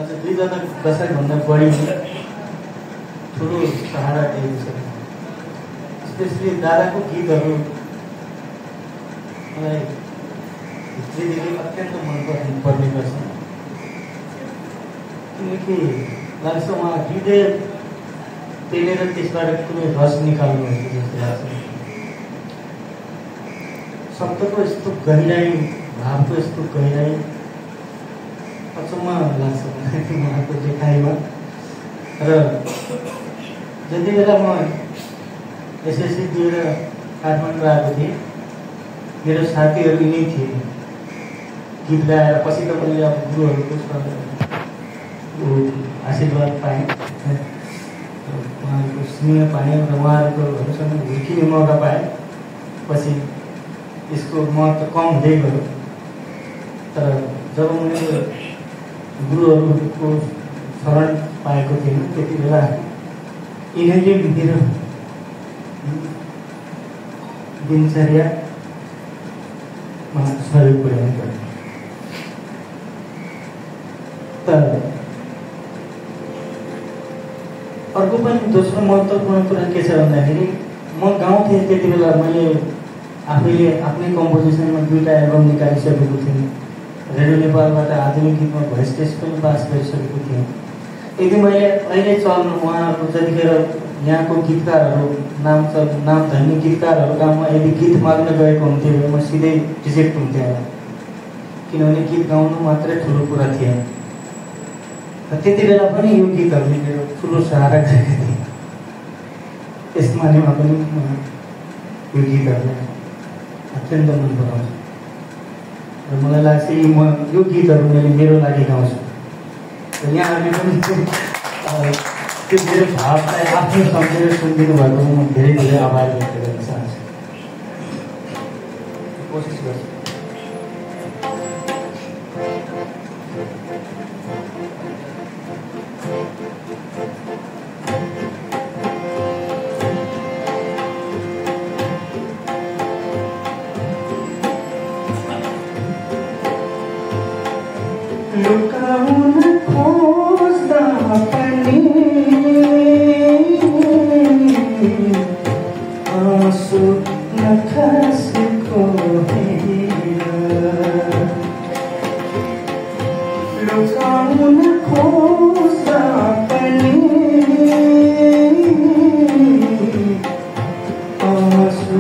अझ 2 जना दशकभन्दा बढी ठुलो सहारा दिएको छ। स्पेसली दादाको गीतहरू मलाई भित्रीदेखि अत्यन्त मन पर्ने गर्छ, किनकि लाग्छ उहाँ हृदय पेलेर त्यसबाट कुनै रस निकाल्नुहुन्छ जस्तो लाग्छ। शब्दको यस्तो गहिराई, भावको यस्तो गहिराई अचम्म लाग्छ उहाँको लेखाइमा। र जति बेला म एसएससी दिएर काठमाडौँ आएको थिएँ, मेरो साथीहरू यिनै थिए। गीत गाएर पछि त मैले अब गुरुहरूको आशीर्वाद पाएँ, उहाँहरूको स्नेह पाएँ र उहाँहरूकोसँग हुर्किने मौका पाएँ। पछि यसको महत्त्व कम हुँदै गयो। तर जब मैले गुरुहरूको शरण पाएको थिएन, त्यति बेला यिनीहरूले मेरो दिनचर्यामा सहयोग पुर्याउनु पर्यो। तर अर्को पनि दोस्रो महत्त्वपूर्ण कुरा के छ भन्दाखेरि, म गाउँथेँ त्यति बेला मैले आफैले आफ्नै कम्पोजिसनमा 2टा एल्बम निकालिसकेको थिएँ। रेडियो नेपालबाट आधुनिक गीतमा भोइस टेस्ट पनि पास गरिसकेको थिएँ। यदि मैले अहिले चल्नु उहाँहरूको जतिखेर यहाँको गीतकारहरू नाम धन्य गीतकारहरू गाउँमा यदि गीत माग्न गएको हुन्थ्यो भने म सिधै रिजेक्ट हुन्थेँ, किनभने गीत गाउनु मात्रै ठुलो कुरा थिएन। त्यति बेला पनि यो गीतहरूले मेरो ठुलो सहारा गरेका थिए। यसमानेमा पनि यो गीतहरूलाई अत्यन्त मन पराउँछु र मलाई लाग्छ यो गीतहरू मैले मेरो लागि गाउँछु। र यहाँहरूले पनि त्यो मेरो भावलाई आफ्नो सम्झेर सुनिदिनु भएको म धेरै धेरै आभार व्यक्त गर्न चाहन्छु। कोसिस गर्छु। लुकाउन खोज्दा पनि आँसु नखसेको हेर, लुकाउन खोज्दा पनि आँसु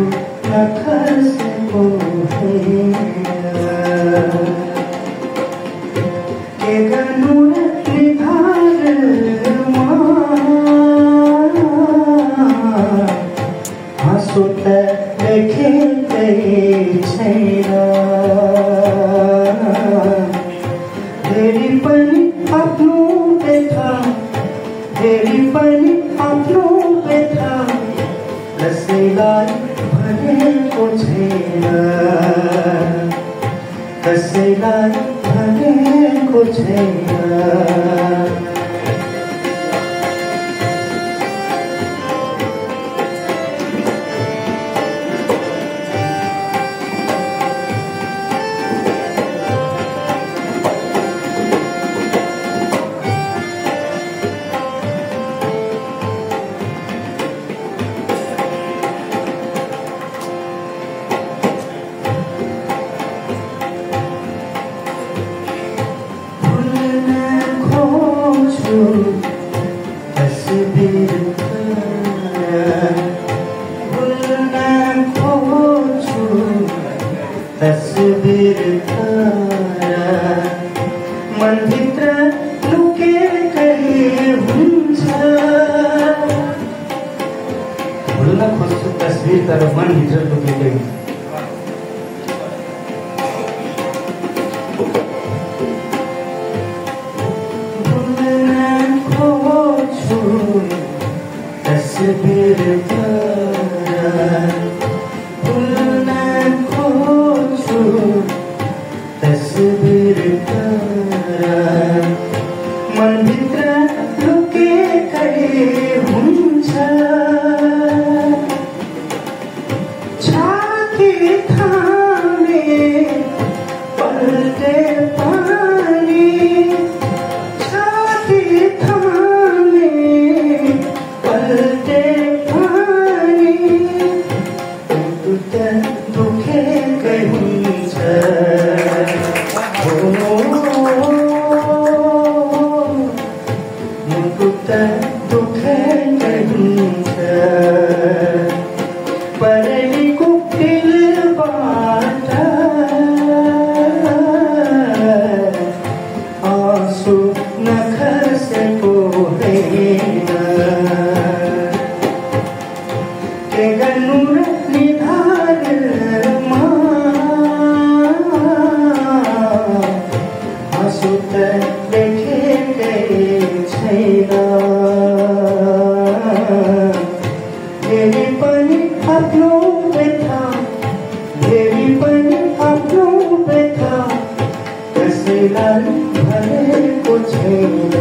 नखसेको हेर, फेरि पनि आफ्नो व्यथा, फेरि पनि आफ्नो व्यथा कसैलाई भनेको छैन,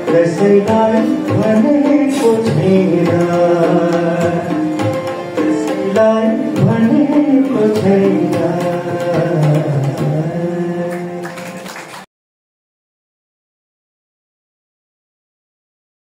कसैलाई भनेको छैन।